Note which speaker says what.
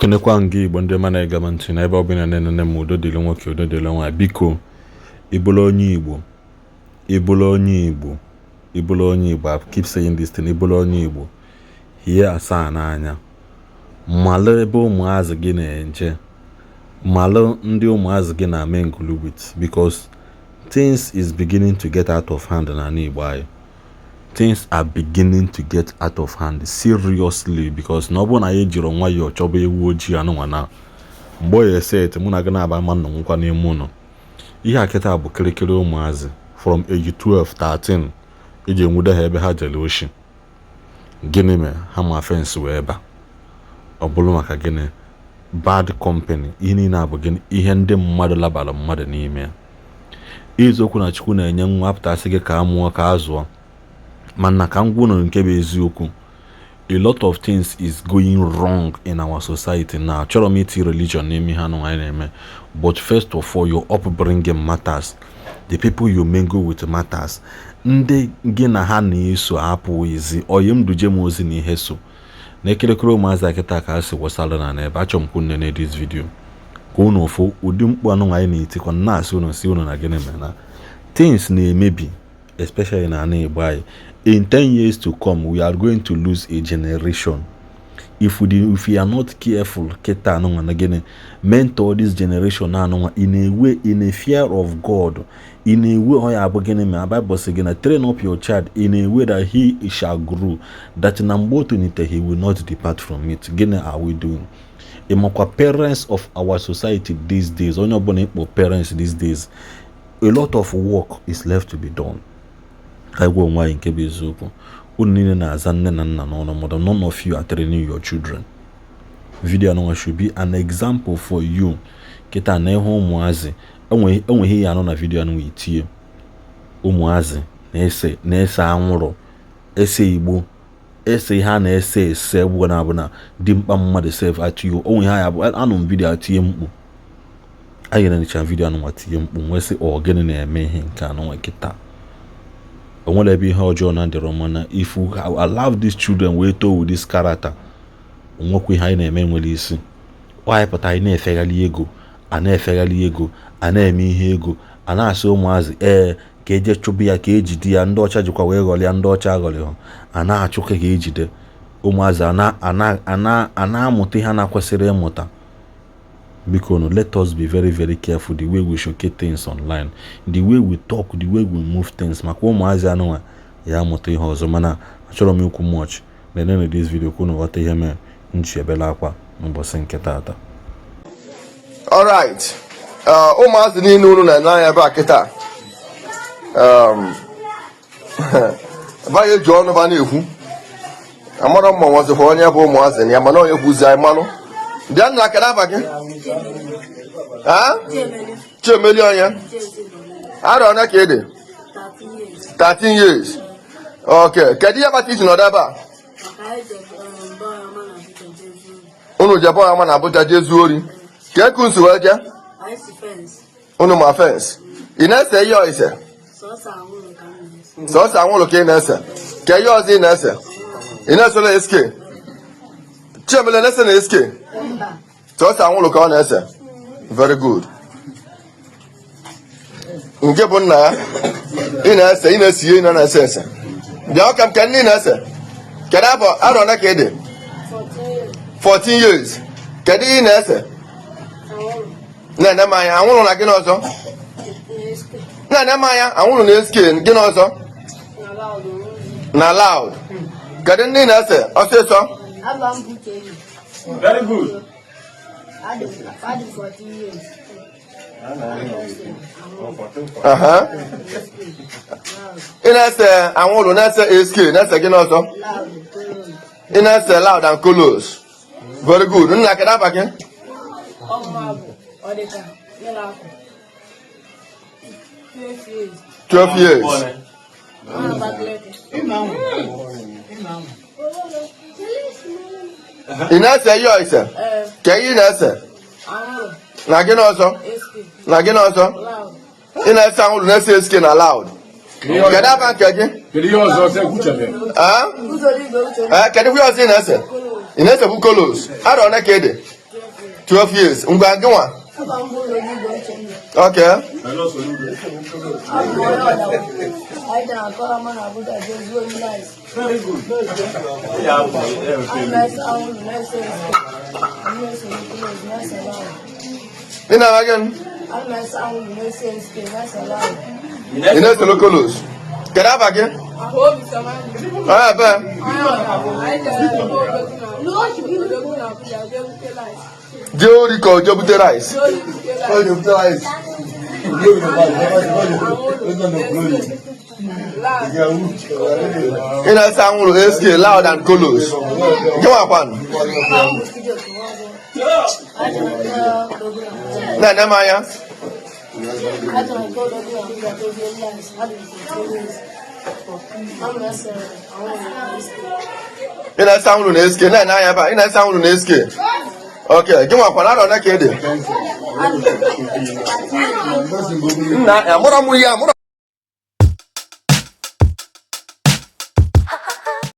Speaker 1: Ekenekwa m gị, Igbo ndị ọma na-ege m ntị n'ebe ọ bụla na-enene m. Udo dịrị nwoke, udo dịrị nwaanyị. Biko, ịbụrụ onye Igbo, ịbụrụ onye Igbo, ịbụrụ onye Igbo, I keep saying this thing, ịbụrụ onye Igbo, hie asaa n'anya, malụ ebe ụmụazị gị na-eje, malụ ndị ụmụazị gị na-mingle with, because things is beginning to get out of hand n'ala Igbo anyị. Things are beginning to get out of hand seriously, because na ọ bụrụ na anyị ejiri nwayọọ chọba ewu ojii anụnwa na mgbe ọ ya ese ete, mụ na gị na-aba ma nnọ nwụkwa n'ime ụlọ. Ihe a kịta bụ kịrịkịrị ụmụazị from age 12, 13 iji enwude ha ebe ha jere oshi. Gịnị mere ha ma fence wee ba? Ọ bụrụ maka gịnị? Bad company. Ihe niile a bụ gịnị? Ihe ndị mmadụ labara mmadụ n'ime ya. Eziokwu na Chukwu na-enye nwa, apụtasị gị ka a mụọ, ka a zụọ, mana ka m gwa unu nke bụ eziokwu, a lot of things is going wrong in our society now. Achọrọ m iti religion n'ime ihe anụ anyị na-eme, but first of all, your upbringing matters. The people you mingle with matters. Ndị gị na ha na-eso apụ ezi oyi m duje m ozi na ihe so na ekerekere ụmụazị akịta ka ha si wụsara na n'ebe. Achọrọ m ka unu nene this video ka unu fụ ụdị mkpu anụ anyị na-etikwa na-asị unu, si unu na gịnị mere na things na-emebi, especially na ala Igbo anyị. In 10 years to come, we are going to lose a generation if we are not careful. Kịta anụnwa na gịnị mentor this generation anụnwa in a way, in a fear of God, in a way ọ ya abụ gịnị ma Bible sị gị na train up your child in a way that he shall grow, that na mgbe o tolite, he will not depart from it. Gịnị are we doing? Ịmakwa parents of our society these days, onye ọbụla ịkpọ parents these days, a lot of work is left to be done. Ka anyị gwa onwe anyị nke bụ eziokwu. Unu niile na-aza nne na nna n'ọnụ, but none of you are training your children. Video anụnwa should be an example for you. Kịta na ịhụ ụmụazị enweghị ihe anọ na video anụnwa itinye ụmụazị na-ese anwụrụ, ese igbo, ese ihe a na-ese ese bụ na abụ na dimkpa mmadụ sef atụghị onwe ihe ya bụ anụ m video atinye mkpu. Anyị na-echa video anụnwa tinye mkpu nwee sị, ọ gịnị na-eme ihe nke anụnwa kịta? O nwere ebe ihe ọjọọ na dịrọ, mana if we allow these children wee too with this character, onwekwa ihe anyị na-eme nwere isi. Ọ anyị pụta, anyị na-efegharị ego, a na-efegharị ego, a na-eme ihe ego, a na-asị ụmụazị ee ka eje chụbụ ya, ka ejide ya. Ndị ọcha jikwa wee ghọrọ ya, ndị ọcha aghọrọ ha, a na-achụ ka ejide ụmụazị, a na-amụta ihe a na-akwesịrị ịmụta. Biko no, let us be very, very careful the way we showcase things online, the way we talk, the way we move things, maka ụmụazị anụnwa ya amụta ihe ọzọ. Mana achọrọ m ikwu much. Nenenu this video ka unu ghọta ihe mere m ji ebele akwa n'ụbọchị nke taata.
Speaker 2: Alright, ụmụazị niile unu na-ene anya ebe a kịta, ebe eji ọnụ ba na-ekwu, amara mma nwazikwa onye bụ ụmụazị na ya, mana onye kwuzi anyị malụ. Bịa nna, kedu afa gị? Ha? Chiemeli. Onye arọ onye ka ị dị? 13 years. Ok, kedu ihe kpata iji nọdụ ebe a? Unu jebe ọma na Abuja jee zuo ori. Ka eku nsi wee jee? Unu ma fence. Ị na-ese ihe ise? Sọsọ anwụrụ ka ị na-ese? Ka ihe ọzọ ị na-ese? Ị na-esole SK? Chiemele na-ese na SK? Sọsọ anwụrụ ka ọ na-ese. Very good. Nke bụ nna ya, ị na-ese, ị na-esi ihe ị na-ese ese. Bịa ka m ke ndị na-ese. Kedu afọ, arọ ole ka ị dị? 14 years. Kedu ihe ị na-ese? Na-ene m anya. Anwụrụ na gịnị ọzọ? Na-ene m anya. Anwụrụ na SK, gịnị ọzọ? Na loud. Kedu ndị ị na-ese? Ọsịsọ.
Speaker 3: Very good.
Speaker 4: Adị 14 years.
Speaker 2: Aha. Ị na-ese anwụrụ, na-ese SK, na-ese gịnị ọzọ?
Speaker 4: Loud, kolos.
Speaker 2: Ị na-ese loud and colos. Very good. Nna, kedu afa gị?
Speaker 4: Ọmụma bụ Ọdịka Miracle. 12 years.
Speaker 2: 12 years.
Speaker 4: Nwa Abakaliki.
Speaker 2: Ị na-ese ihe ise?
Speaker 4: Ee.
Speaker 2: Ka ihe ị na-ese?
Speaker 4: Anwụrụ.
Speaker 2: Na gịnị ọzọ?
Speaker 4: SK.
Speaker 2: Na gịnị ọzọ?
Speaker 4: Loud.
Speaker 2: Ị na-ese anwụrụ, na-ese SK na loud. Kedu afa nke gị?
Speaker 3: Kedu ihe ọzọ sị ekwuchebe?
Speaker 2: Ah?
Speaker 4: Ụzọ Igwe Uche.
Speaker 2: Ee, kedu ihe ọzọ ị na-ese? Ị na-esekwu kolos. Arọ ole ka ị dị? 12 years. Ngwa, gị nwa? Okay. Ị na-eme gịnị? Ị na-esoro kolos. Kedu afa gị? Onye ebe? Jee ori ka o jee bute rice. Ị na-ese anwụrụ SK loud and kolos. Gị nwakwanụ? Na-ene m anya. Ị na-ese anwụrụ na SK, na-ene anya ebe a. Ị na-ese anwụrụ na SK. Ok, gị nwakwanụ, arọ ole ka ị dị? Nna, amụrụ m ya, amụrụ.